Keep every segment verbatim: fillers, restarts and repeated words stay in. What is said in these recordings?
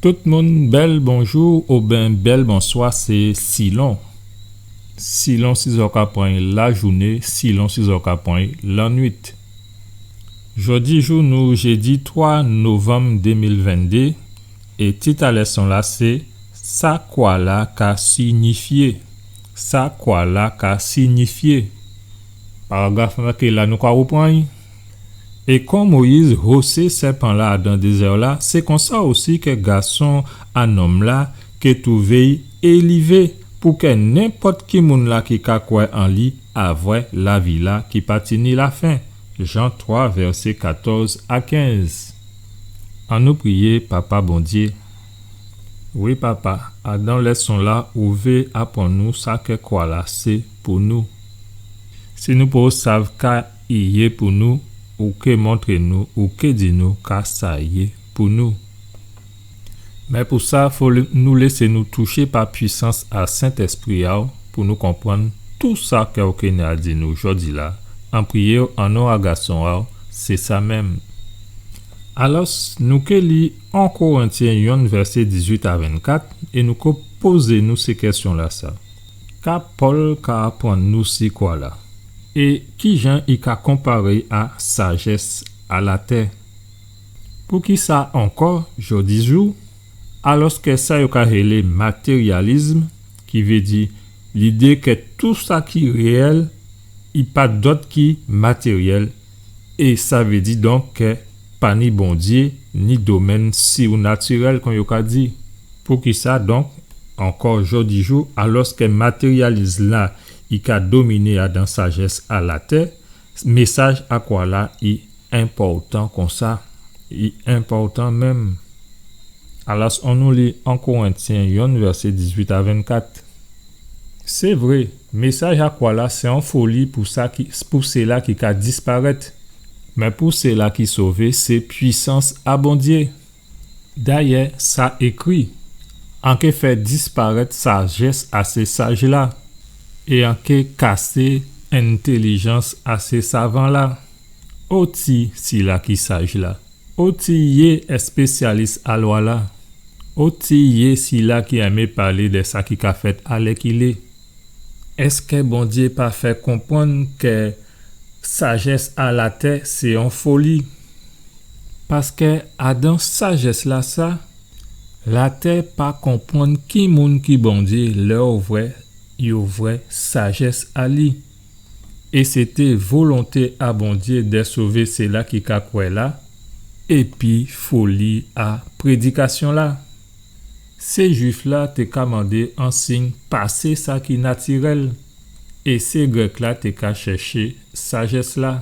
Tout moun, bèl bonjou oben bèl bonswa, sé silon. Silon si zò ka pran'y lajouné, silon si zò ka pran'y lannuit. Jòdi jou nou jédi twa novanm dé mil venndé, é tit a lèson-la sé, Sa kwa-la ka signifyé. Sa kwa-la ka signifyé. Paragraf-la ki la nou ka rèpran'y. É kon Moyiz hosé sèpan-la adan dézè-la, sé konsa osi kè Gason a nonm-la ké twouvé'y élivé, pou kè nenpòt ki moun-la ki ka kwè an li avwè lavi-la ki pa tini lafen. Jan twa, vèsé katòz a kenz. Annou priyé Papa Bondyé. Wi, Papa, adan lèson-la, ou vé aprann nou sa kè kwa-la sé pou nou. Si nou poko sav ka i yé pou nou, ou ké montré nou, ou ké di nou ka sa yé pou nou. Mé pou sa, fo l-, nou lésé nou touché pa pwisans a Sentèspri a'w pou nou konprann tou sa kè ou ké ni a di nou jòdi-la, an priyé'w an non a Gason a'w, sé sa menm. Alòs, nou ké li en Korentyen yonn vèsé dizuit a vennkat é nou ké pozé nou sé kèsyon-lasa. Ka Pòl ka aprann nou si kwa-la? É kijan i ka konparé'y a sajès a latè? Poukisa ankò, jòdi jou, alòskè sa yo ka rélé matéryalizm, ki vé di lidé kè tou sa ki réyèl, i pa dòt ki matéryèl, é sa vé di donk kè pa ni Bondyé, ni domèn sirnatirèl, kon yo ka di. Poukisa donk, ankò jòdi jou, alòskè matéryalizm-la i ka dominé adan sajès a latè, mésaj a kwa-la i enpòtan konsa, i enpòtan menm. Alòs, annou li en Korentyen yonn, vèsé dizuit a vennkat. Sé vré, mésaj a kwa-la sé on foli pou sa ki, pou sila ki ka disparèt. Mé pou sila ki sové, sé pwisans a Bondyé. Dayè, sa ékri, an ké fè disparèt sajès a sé saj-la, é an ké kasé entélijans a sé savan-la. Oti sila ki saj la? Oti yé èspésyalis a lwa-la? Oti yé sila ki enmé palé dè sa ki ka fèt alèkilé? Èskè Bondyé pa fè konprann kè sajès a latè sé on foli? Paskè adan sajès-lasa, latè pa konprann ki moun ki Bondyé lè yo vwè, yo vwè sajès a li. É sété volonté a Bondyé dè sové sila ki ka kwè la, épi foli a prédikasyon-la. Sé Jwif-la té ka mandé on sign pasé sa ki natirèl, é sé Grèk-la té ka chèché sajès-la.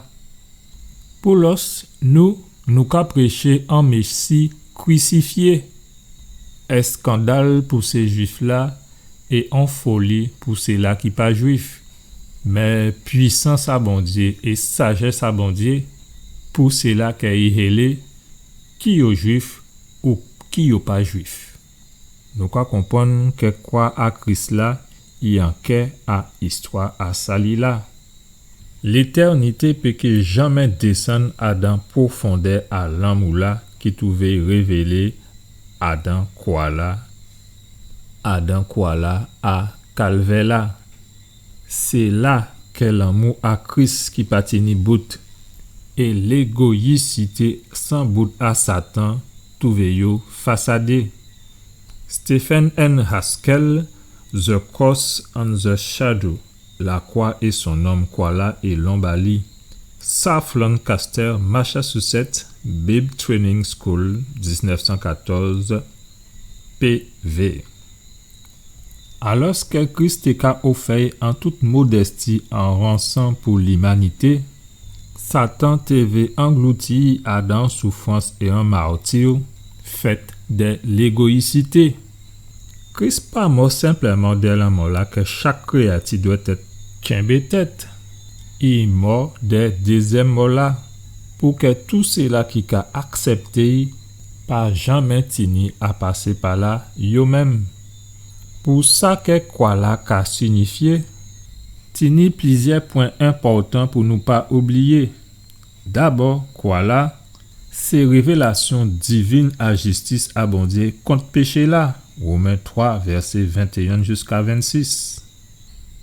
Pou lòs, nou, nou ka préché on Mési krisifyé. Èskandal pou sé Jwif-la é on foli pou sila ki pa Jwif. Mé pwisans a Bondyé é sajès a Bondyé pou sila kè i hélé, ki yo Jwif ou ki yo pa Jwif. Nou ka konprann kè kwa a Kris la i an kè a istwa a sali la. Létènité péké janmé désann adan pwofondè a lanmou la ki twouvé révélé adan kwa la, adan kwa la a Kalvè la. Sé la kè lanmou a Kris ki pa tini bout é légoyisité san bout a Satan twouvé yo fasadé. Stephen N. Haskell, The Cross and the Shadow, La croix et son ombre, Kwa la é lonb a li. South Lancaster, Massachusetts, Bible Training School, diznèf san katòz, P V. Alòskè Kris té ka ofè'y an tout modèsti an ranson pou limanité, Satan té vé anglouti adan soufrans é an mati fèt dè légoyisité. Kris pa mò senpleman dè lanmò la kè chak kréyati dwèt tjenbé tèt. I mò dè dézyèm mò la, pou kè tou sila ki ka aksèpté'y pa janmé tini a pasé pa la yo menm. Pou sa kè kwa la ka sinifyé, tini plizyè pwen enpòtan pou nou pa oubliyé. Dabò, kwa la, Sé révélasyon divin a jistis a Bondyé kont péché-la, Women twa, vèsé ventéyen jiska vennsis.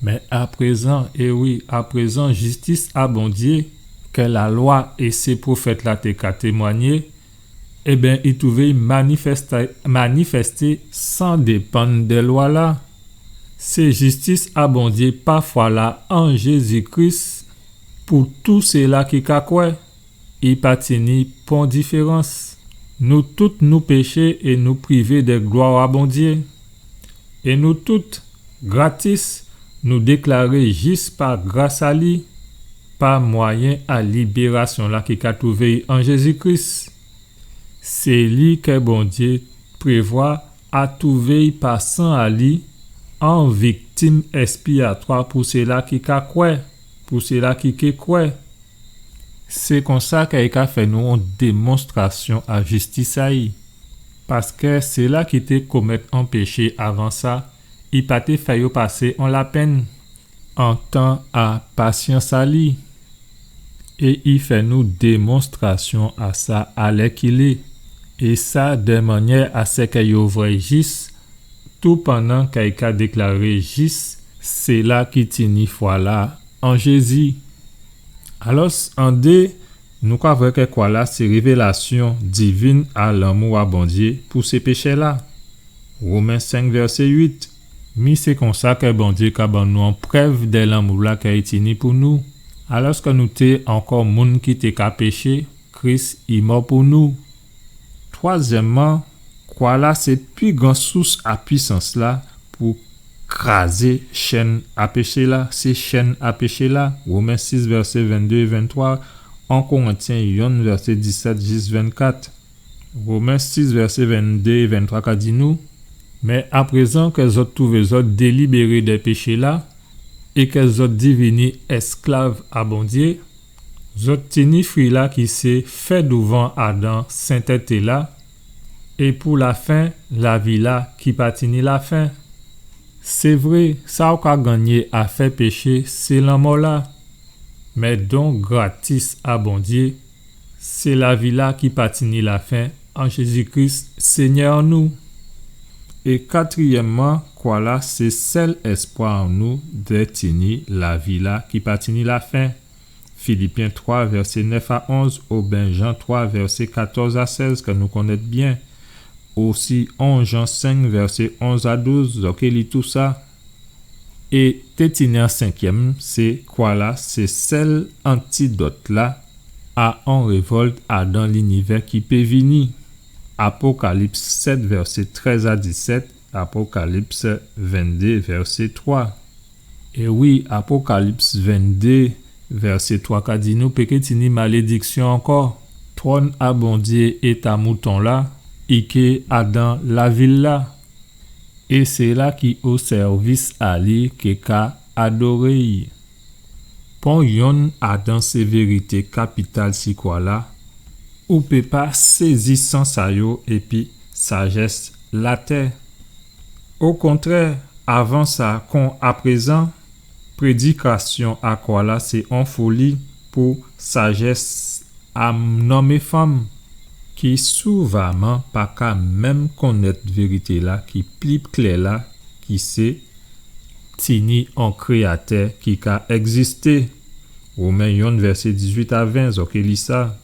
Mé aprézan, é wi, aprézan, jistis a Bondyé, kè lalwa é sé pwofèt-la té ka témwanyé, ében, i twouvé manifèsté, manifèsté san dépann dè lwa-la. Sé jistis a Bondyé pa fwa-la an Jézi Kris pou tout sila ki ka kwè. I pa tini pon diférans. Nou tout nou péché é nou privé dè glwa a Bondyé. É nou tout, gratis, nou déklaré jis pa gras a li, pa mwayen a libérasyon-la ki ka twouvé an Jézi Kris. Sé li kè Bondyé prévwa a twouvé pa san a li an viktim èspiyatwa pou sila ki ka kwè, pou sila ki ké kwè. Sé konsa kè i ka fè nou on démonstrasyon a jistis a-y. Paskè sila ki té komèt on péché avan sa, i pa té fè yo pasé on lapenn an tan a pasyans a li. É i fè nou démonstrasyon a sa alèkilé. É sa dè mannyè a sè kè yo vwè jis, toupandan kè i ka déklaré jis sila ki tini fwa-la an Jézi. Alòs, andé, nou ka vwè kè kwa-la sé révélasyon divin a lanmou a Bondyé pou sé péchè-la. Women senk, vèsé uit. Mi sé konsa kè Bondyé ka ban nou on prèv dè lanmou-la kè i tini pou nou. Alòskè nou té ankò moun ki té ka péché, Kris i mò pou nou. Twazyèmman, kwa-la sé pi gran sous a pwisans-la pou krazé chèn a péché-la, sé chèn a péché-la. Women sis, vèsé venndé é venntwa, en Korentyen yonn, vèsé disèt jis vennkat. Women sis, vèsé venndé é venntwa ka di nou, mé aprézan kè zòt twouvé zòt délibéré dè péché-la, é kè zòt divini èsklav a Bondyé, zòt tini fwi-la ki sé fè douvan adan sentété-la, é pou lafen, lavi-la ki pa tini lafen. Sé vré, sa ou ka gannyé a fè péché, sé lanmò-la. Mé don gratis a Bondyé, sé lavi-la ki pa tini lafen an Jézi Kris, Sényè an nou. É katriyèmman, kwa-la sé sèl èspwa an nou dè tini lavi-la ki pa tini lafen. Filipyen twa, vèsé nèf a onz, oben Jan twa, vèsé katòz a sèz, kè nou konnèt byen. Osi, en Jan senk, vèsé onz a douz, zòt ké li tousa. É té tini an senkyèm, sé kwa-la sé sèl antidòt-la a on révòlt adan linivè ki pé vini. Apokalips sèt, vèsé trèz a disèt, Apokalips venndé, vèsé twa. É wi, Apokalips venndé, vèsé twa ka di nou pé ké tini malédiksyon ankò. Twòn a Bondyé é ta Mouton-la, i ké adan lavil-la. É sila ki o sèvis a li ké ka adoré-y. Pon yonn adan sé vérité kapital si kwa-la, ou pé pa sézi sans a yo épi sajès latè. Okontrè, avan sa kon aprézan, prédikasyon a kwa-la sé on foli pou sajès a nonm é fanm ki souvaman pa ka menm konnèt vérité-la ki pli klè la, ki sé tini on Kréyatè ki ka ègzisté. Women yonn, vèsé dizuit a ven, zòt ké li sa.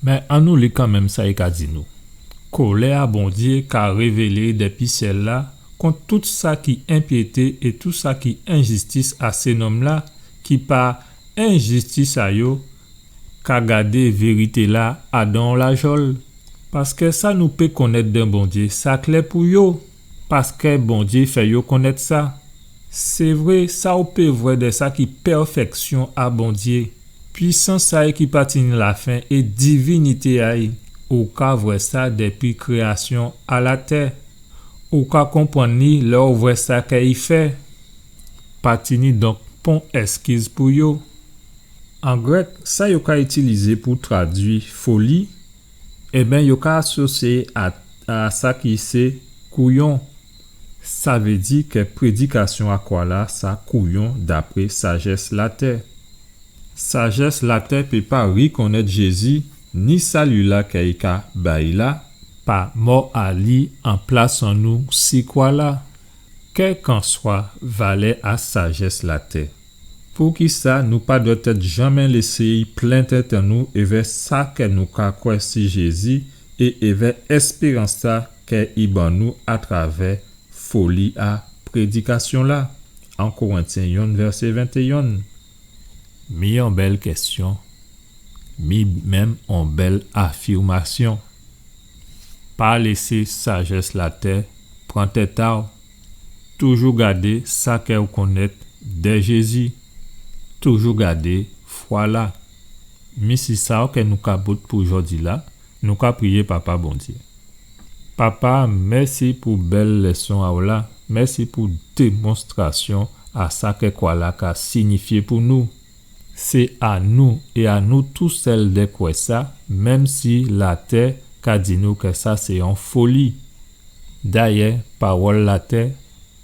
Mé annou li kanmenm sa i ka di nou. Kolè a Bondyé ka révélé dépi syèl-la kont tout sa ki enpyété é tout sa ki enjistis a sé nonm-la ki pa enjistis a yo ka gadé vérité-la adan on lajòl. Paskè sa nou pé konnèt dè Bondyé, sa klè pou yo. Paskè Bondyé fè yo konnèt sa. Sé vré, sa ou pé vwè dè sa ki pèfèksyon a Bondyé, pwisans a-y ki pa tini lafen é divinité a-y, ou ka vwè sa dépi kréyasyon a latè. Ou ka konprann li lè ou vwè sa kè i fè. Pa tini donk pon èskiz pou yo. An grèk, sa yo ka itilizé pou tradui foli, ében, yo ka asosyé a, a sa ki sé kouyon. Sa vé di kè prédikasyon a kwa-la sa kouyon dapré sajès latè. Sajès latè pé pa rikonnèt Jézi, ni sali-la kè i ka bay la, pa mò a li an plas an nou si kwa-la. Kèlkanswa valè a sajès latè, poukisa nou pa dwèt èt janmè lésé i plen tèt an nou èvè sa kè nou ka kwè si Jézi é èvè èspérans-la kè i ban nou atravè foli a prédikasyon-la, en Korentyen yonn, vèsé ventéyonn. Mi on bèl kèsyon, mi menm on bèl afirmasyon. Pa lésé sajès latè pran tèt a'w. Toujou gadé sa kè ou konnèt dè Jézi. Toujou gadé fwa-la. Mi si sa kè nou ka bout pou jòdi-la, nou ka priyé Papa Bondyé. Papa, mèsi pou bèl lèson a'w la. Mèsi pou démonstrasyon a sa kè kwa-la ka sinifyé pou nou. Sé a nou é a nou tousèl dè kwè sa, menm si latè ka di nou kè sa sé on foli. Dayè, pawòl latè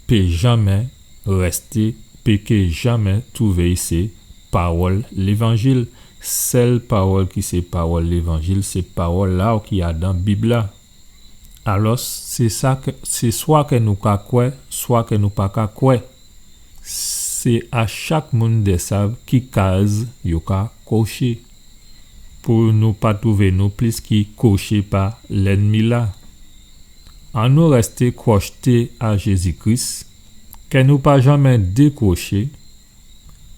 pé janmè rèsté, pé ké janmè twouvé i sé pawòl Lévanjil. Sèl pawòl ki sé pawòl Lévanjil, sé pawòl-la ki adan Bib-la. Alò, sé sa kè, sé swa kè nou ka kwè, swa kè nou pa ka kwè. Sé a chak moun dè sav ki kaz yo ka koché, pou nou pa twouvé nou plis ki koché pa lènmi-la. Annou rèsté kwoché a Jézi Kris, kè nou pa janmè dékwoché,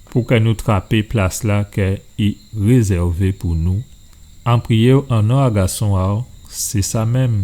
pou kè nou trapé plas-la kè i rézèvé pou nou. An priyé'w an non a Gason a'w, sé sa menm.